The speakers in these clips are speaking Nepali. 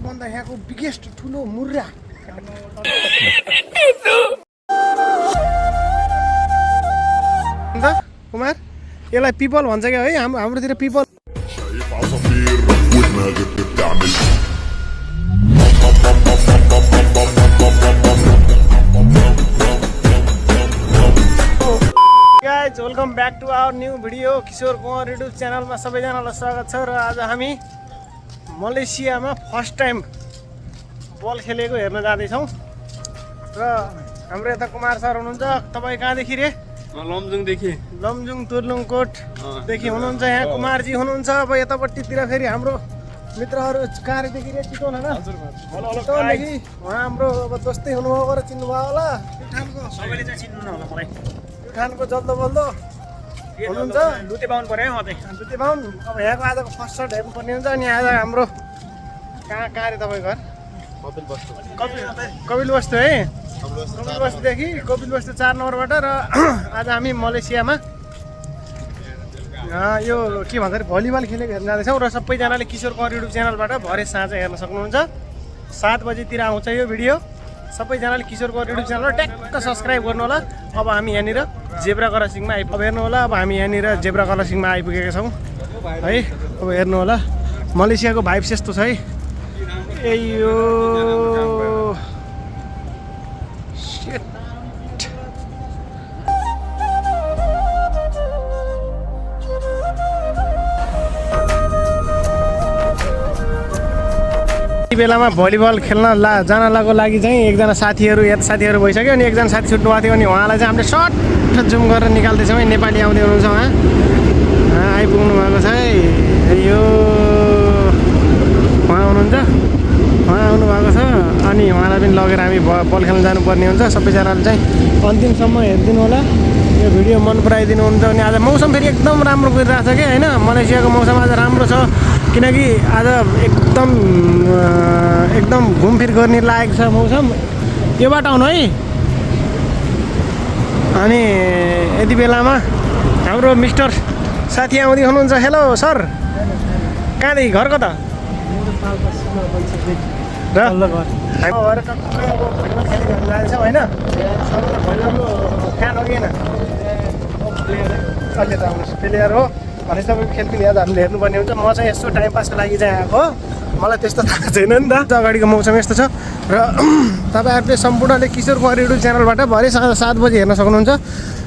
सबभन्दा यहाँको बिगेस्ट ठुलो मुर्रा कुमार यसलाई पिपल भन्छ क्या है हाम्रोतिर people guys welcome back to our new video Kishore Kumar YouTube च्यानलमा सबैजनालाई स्वागत छ। र आज हामी मलेसियामा फर्स्ट टाइम बल खेलेको हेर्न जाँदैछौँ। र हाम्रो यता कुमार सर हुनुहुन्छ। तपाईँ कहाँदेखि रे? लमजुङदेखि। लमजुङ तुर्लुङकोटदेखि हुनुहुन्छ। यहाँ कुमारजी हुनुहुन्छ। अब यतापट्टितिर फेरि हाम्रो मित्रहरू कहाँदेखि रे? चितवन होइन? चितवनदेखि उहाँ हाम्रो अब जस्तै हुनुभयो र चिन्नुभयो होला। सबैले चाहिँ चिन्नु होला मलाई। खानको जल्दो बल्दो हुनुहुन्छ। दुते पाउनु पर्यो है म चाहिँ। दुते पाउन अब यहाँको आजको फर्स्ट सर्ट हेर्नुपर्ने हुन्छ। अनि आज हाम्रो कहाँ रे तपाईँ घर? कपिल बस्तु है। कपिल बस्तुदेखि कपिल बस्तु 4 नम्बरबाट। र आज हामी मलेसियामा यो के भन्छ अरे भलिबल खेलेको हेर्न जाँदैछौँ। र सबैजनाले किशोर कुमार युट्युब च्यानलबाट भरे साँझ हेर्न सक्नुहुन्छ। 7 बजीतिर आउँछ यो भिडियो। सबैजनाले किशोर कुमार युट्युब च्यानल ट्याक्क सब्सक्राइब गर्नु होला। अब हामी यहाँनिर जेब्रा क्रसिङमा हेर्नु होला। अब हामी यहाँनिर जेब्रा क्रसिङमा आइपुगेका छौँ है। अब हेर्नु होला मलेसियाको भाइब्स यस्तो छ है। ए यो बेलामा भलिबल खेल्न जानलाको लागि चाहिँ एकजना साथीहरू भइसक्यो। अनि एकजना साथी छुट्नु भएको थियो। अनि उहाँलाई चाहिँ हामीले सर्ट जुम गरेर निकाल्दैछौँ है। नेपाली आउँदै हुनुहुन्छ उहाँ आइपुग्नु भएको छ है। यो उहाँ हुनुहुन्छ, उहाँ आउनुभएको छ। अनि उहाँलाई पनि लगेर हामी बल खेल्न जानुपर्ने हुन्छ। सबैजनाले चाहिँ अन्तिमसम्म हेरिदिनु होला। यो भिडियो मन पराइदिनु हुन्छ। अनि आज मौसम फेरि एकदम राम्रो गरिरहेको छ कि होइन। मलेसियाको मौसम आज राम्रो छ। किनकि आज एकदम घुमफिर गर्ने लागेको छ मौसम। यो बाटो आउनु है। अनि यति बेलामा हाम्रो मिस्टर साथी आउँदै हुनुहुन्छ। हेलो सर, कहाँदेखि घर कता? र जान्छौँ होइन। फ्यान हो कि होइन? अहिले त आउनुहोस् प्लेयर हो भनेपछि तपाईँको खेल पनि आज हामीले हेर्नुपर्ने हुन्छ। म चाहिँ यस्तो टाइम पासको लागि चाहिँ आएको हो। मलाई त्यस्तो थाहा छैन नि त। अगाडिको मौसम यस्तो छ। र तपाईँहरूले सम्पूर्णले किशोर कुमार युट्युब च्यानलबाट भरे 7 बजी हेर्न सक्नुहुन्छ।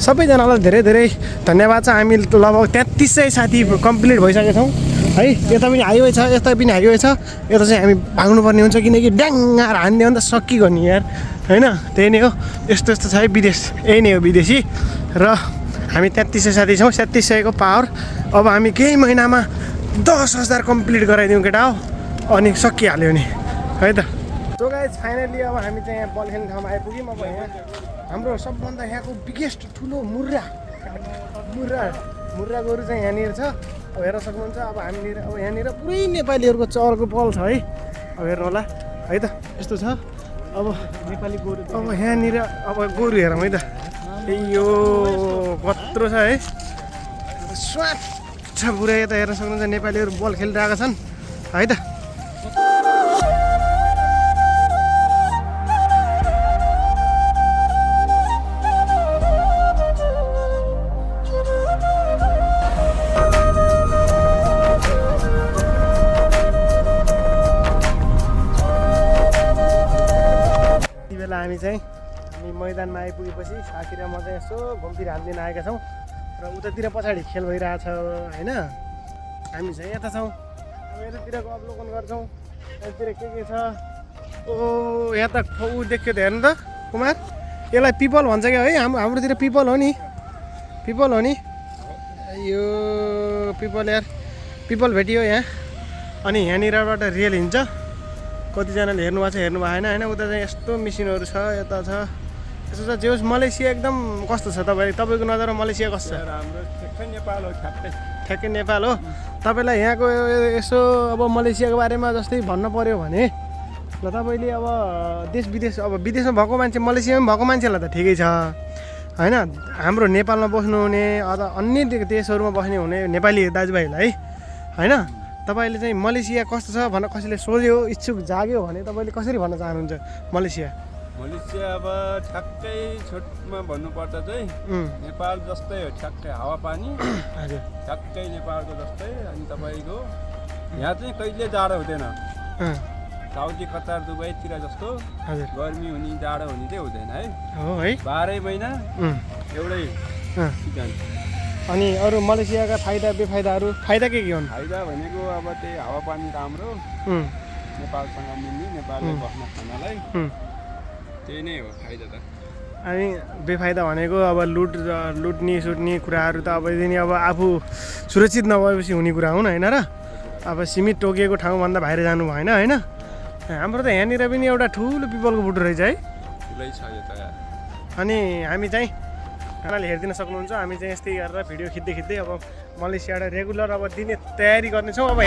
सबैजनालाई धेरै धेरै धन्यवाद छ। हामी लगभग 3300 साथी कम्प्लिट भइसकेका छौँ है। यता पनि हाइवे छ, यता पनि हाइवे छ। यता चाहिँ हामी भाग्नुपर्ने हुन्छ किनकि ड्याङ्गार हान्दियो भने त सकिगयो नि यार होइन। त्यही नै हो, यस्तो छ है विदेश। यही नै हो विदेशी। र हामी 3300 साथी छौँ। 3700को पावर। अब हामी केही महिनामा 10,000 कम्प्लिट गराइदिउँ केटा हो। अनि सकिहाल्यो नि है त। सो गाइज फाइनली अब हामी चाहिँ यहाँ बल खेल्ने ठाउँमा आइपुग्यौँ। अब यहाँ हाम्रो सबभन्दा यहाँको बिगेस्ट ठुलो मुर्रा गोरु चाहिँ यहाँनिर छ। अब हेर्न सक्नुहुन्छ। अब हामीनिर अब यहाँनिर पुरै नेपालीहरूको चहलको पहल छ है। अब हेर्नु होला है त यस्तो छ। अब नेपाली गोरु अब यहाँनिर अब गोरु हेरौँ है त। यो कत्रो छ है। स्वाट पुरै यता हेर्न सक्नुहुन्छ। नेपालीहरू बल खेलिरहेका छन् है त। यति बेला हामी मैदानमा आइपुगेपछि साथी र म चाहिँ यसो घुमफिर हालिदिन आएका छौँ। र उतातिर पछाडि खेल भइरहेछ होइन। हामी चाहिँ यता छौँ। अब यतातिरको अवलोकन गर्छौँ। यतातिर के छ। ओ यहाँ त ऊ देख्यो त हेर्नु त कुमार। यसलाई पिपल भन्छ क्या है। हाम्रोतिर पिपल हो नि। यो पिपल यार पिपल भेटियो यहाँ। अनि यहाँनिरबाट रेल हिँड्छ। कतिजनाले हेर्नु भएको छ हेर्नु भएन होइन। उता चाहिँ यस्तो मेसिनहरू छ, यता छ यस्तो छ। जे होस् मलेसिया एकदम कस्तो छ तपाईँको नजरमा मलेसिया कस्तो छ? हाम्रो नेपाल हो, ठ्याक्कै नेपाल हो। तपाईँलाई यहाँको यसो अब मलेसियाको बारेमा जस्तै भन्नु पऱ्यो भने ल तपाईँले अब देश विदेश अब विदेशमा भएको मान्छे मलेसियामा भएको मान्छेलाई त ठिकै छ होइन। हाम्रो नेपालमा बस्नुहुने अथवा अन्य देशहरूमा बस्ने हुने नेपाली दाजुभाइलाई होइन तपाईँले चाहिँ मलेसिया कस्तो छ भनेर कसैले सोध्यो इच्छुक जाग्यो भने तपाईँले कसरी भन्न चाहनुहुन्छ मलेसिया? मलेसिया अब ठ्याक्कै छोटमा भन्नुपर्दा चाहिँ नेपाल जस्तै हो, ठ्याक्कै हावापानी हजुर ठ्याक्कै नेपालको जस्तै। अनि तपाईँको यहाँ चाहिँ कहिले जाडो हुँदैन, साउदी कतार दुबईतिर जस्तो हजुर गर्मी हुने जाडो हुने चाहिँ हुँदैन है। हो है 12 महिना एउटै सिजन। अनि अरू मलेसियाका फाइदा बेफाइदाहरू? फाइदा के हुन्? फाइदा भनेको अब त्यही हावापानी राम्रो, नेपालसँग मिल्ने, नेपालले बस्न खानलाई त्यही नै हो फाइदा त। अनि बेफाइदा भनेको अब लुट्ने सुट्ने कुराहरू त अब यदि अब आफू सुरक्षित नभएपछि हुने कुरा हुन् होइन र? अब सीमित टोकिएको ठाउँभन्दा बाहिर जानु भएन होइन? हाम्रो त यहाँनिर पनि एउटा ठुलो पिपलको बुटो रहेछ है। ठुलै छ यो त यार। अनि हामी चाहिँ खानाले हेरिदिन सक्नुहुन्छ, हामी चाहिँ यस्तै गरेर भिडियो खिच्दै अब मलेसियाबाट रेगुलर अब दिने तयारी गर्नेछौँ। अब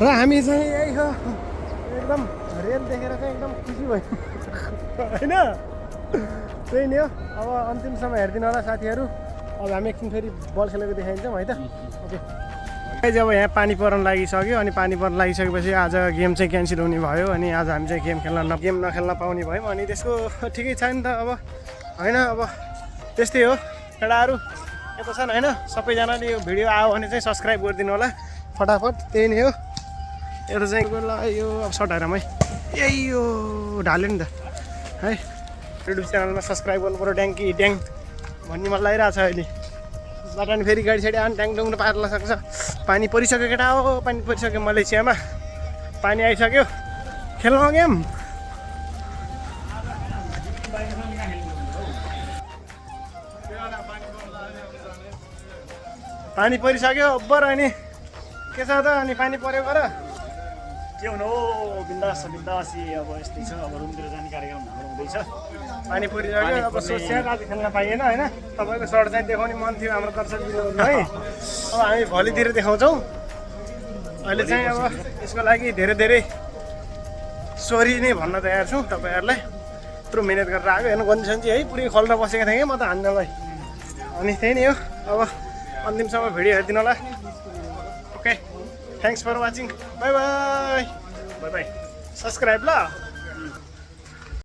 र हामी चाहिँ यही हो एकदम रेल देखेर चाहिँ एकदम खुसी भयो होइन? त्यही नै हो। अब अन्तिम समय हेरिदिनु होला साथीहरू। अब हामी एकछिन फेरि बल खेलेको देखाइन्छौँ है त। ओके अब यहाँ पानी पर्न लागिसक्यो। अनि पानी पर्न लागिसकेपछि आज गेम चाहिँ क्यान्सल हुने भयो। अनि आज हामी चाहिँ गेम नखेल्न पाउने भयौँ। अनि त्यसको ठिकै छ नि त अब होइन? अब त्यस्तै हो केटाहरू यता छन् होइन? सबैजनाले यो भिडियो आयो भने चाहिँ सब्सक्राइब गरिदिनु होला फटाफट। त्यही नै हो। यता चाहिँ यो अब सटाइराम है, यही यो ढाल्यो नि त है। युट्युब च्यानलमा सब्सक्राइब गर्नु पऱ्यो ड्याङ्की ड्याङ भन्ने मलाई लागिरहेको छ अहिले। बाटो अनि फेरि गाडी साडी आउनु ट्याङ टुङ पार्न सक्छ। पानी परिसक्यो केटा हो, पानी परिसक्यो मलेसियामा, पानी आइसक्यो। खेल्नु गेम पानी परिसक्यो अब्बर। अनि के छ त? अनि पानी पऱ्यो गर के हुनु हो बिन्दास बिन्दासी। अब यस्तै छ, अब रुमतिर जाने कार्यक्रम हाम्रो हुँदैछ। पानी परिसक्यो। अब सोच्यो आज खेल्न पाइएन होइन? तपाईँको सर्ट चाहिँ देखाउने मन थियो हाम्रो दर्शकबिन्दुहरू है। अब हामी भोलितिर देखाउँछौँ। अहिले चाहिँ अब यसको लागि धेरै धेरै सरी नै भन्न तयार छु तपाईँहरूलाई। यत्रो मिहिनेत गरेर आएको हेर्नु कन्डिसन चाहिँ है पुरै खोल्न बसेको थिएँ कि म त हान्नलाई। अनि त्यही नै हो। अब अन्तिमसम्म भिडियो हेरिदिनु होला। Okay thanks for watching. Bye bye bye bye. Subscribe ल।